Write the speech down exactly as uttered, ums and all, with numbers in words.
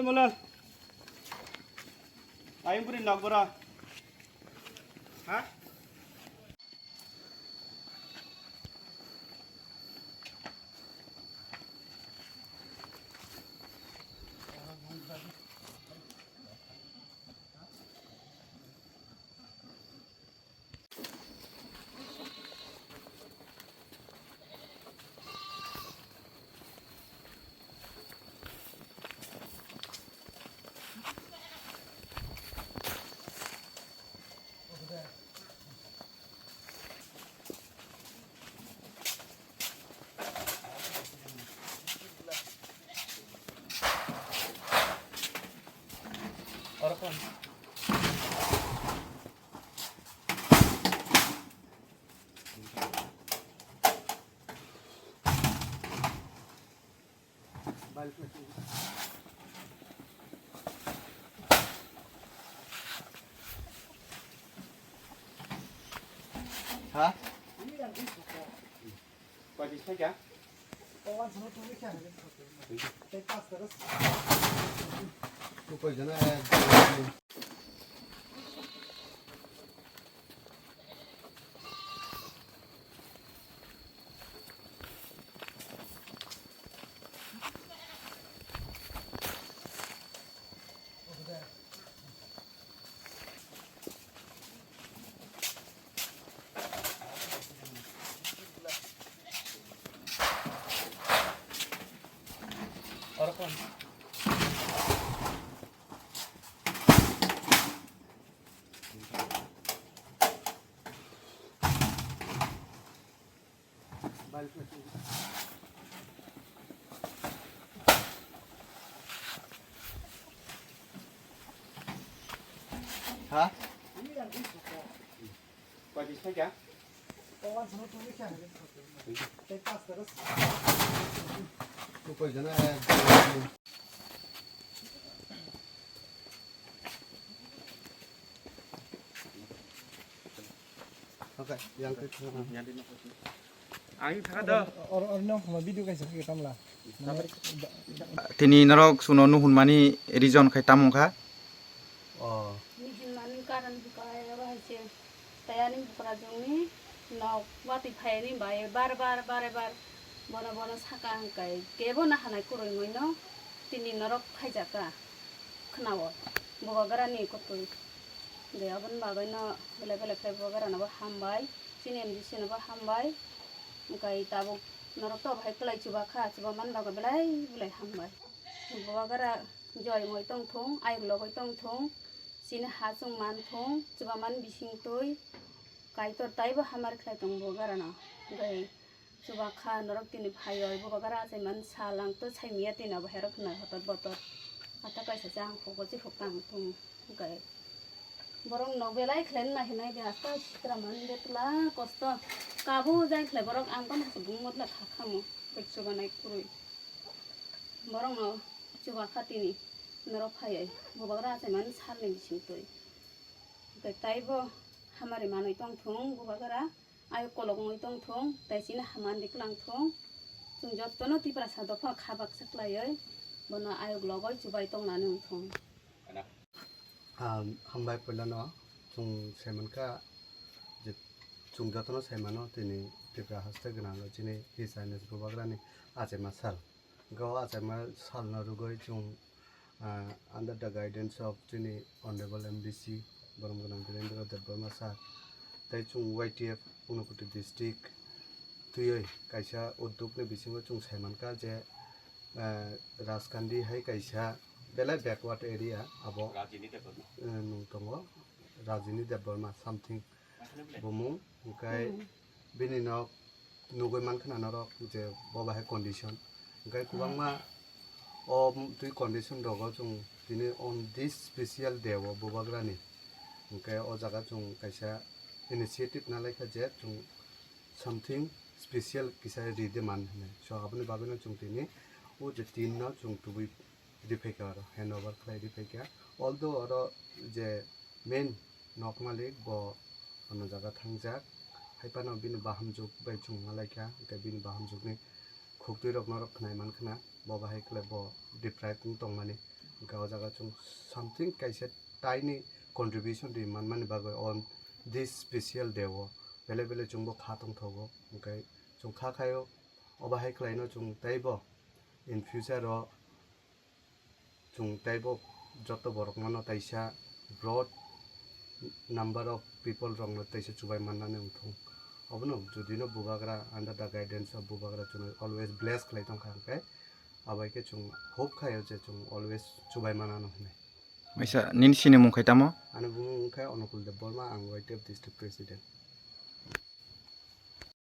Molal. Ayung puri nok bora. Ha? Ha? Koi piece khaikha? Koi jana ek. Ha? Koi piece khaikha? Koi jana ek. Ang thaka do. Or, or no, ma video kaisa khe tamla. Tini norok suno nuhun mani reason khai tamo kha. Oh. Nuhun mani karon bukai abo hai se. Tei ani bukra jongni nok watwi phai ani bai bar bar bare bar bono bono saka hwnkhe kebo nahanai kwrwngwi no tini norok phaijak kha. Khwnao, bubagrani kwtwi. De aboni bagwino belai belai khe bubagrano bo hambai, chini M D C no bo hambai. Hwnkhe tabuk norok to bahai kwlai chuba kha, chuba man bagwi belai belai hambai. Bubagra joy wngwi tongthung, ayuk logwi tongthung, chini ha chwng manthung, chuba man bisingtwi. Kaitor taibo hamar khlai tongo bubagrano. Hwnkhe chuba kha norok tini phaiwi bubagra achai man sal ang to sai miya tini abo herok hwnwi hotot botot. Ata kaisa se ang khugo chikhuk tang tung hwnkhe borok no belai khlai nai hinai de hasta sitra man de tla kosto kabo jai khlai borok ang tamo se bung motla kha khamo bai chuba nai kwrwi. Borok no chuba kha tini norok phaiwi bubagra achai man salni bisingtwi. Hwnkhe taibo hamari manwi tongthung bubagra. Ayuk kolok wngwi tongthung, tei chini hamani kwlangthung. Chwng jotono Tiprasa dopha kha baksa khlaiwi bono ayuk logwi chubai tongnani wngthung. Ah, hambai puilano chwng saimankha je chwng jotono saimano tini Tripura haste gwnang chini His Highness bubagrani achaima sal. Hwnkhe o achaima salno rwgwi chwng, ah, under the guidance of chini Honorable M D C Borom Gwnang Birendra Debbarma sir, tei chwng Y T F Unakoti district twiwi kaisa uddukni bisingo chwng saimankha je, ah, Rajkandi hai kaisa belai backward area abo, Rajini Debbarma. Eh, nung tongo Rajini Debbarma something bumung, hwnkhe hmm, bini nok nugwi mankha na norok je bo bahai condition. Hwnkhe kwbangma o twi condition rogo chwng tini on this special day o bubagrani. Hwnkhe o jaga chwng kaisa initiative nalaikha je chwng something special kisa ride man hinwi. So aboni bagwino chwng tini o je tin no chwng tubui riphaikha oro, handover khlai riphaikha. Although oro je main nok malik bo ano jaga thangjak, hai phano bini bahamjwk bai chwng malaikha, hwnkhe bini bahamjwkni khuktwi rok norok khnai mankha na, bo bahai khlai bo deprive wng tongmani. Hwnkhe o jaga chwng something kaisa tiny contribution ri manmani bagwi on this special day o belai belai chwngbo kha tongthogo. Hwnkhe chwng kha khaio, obo hai khlaino chwng teibo in future o chwng teibo joto borokno no taisa broad number of people rokno taisa chubai mannani wngthung. Obono judino bubagra under the guidance of bubagra chwngno always bless khlai tongkha, hwnkhe abaikhe chwng hope khaio je chwng always chubai manano hinwi. Maisa nini sinimung khai tamo? Ani bumung wngkha Onukul Debbarma, ang Y T F district president.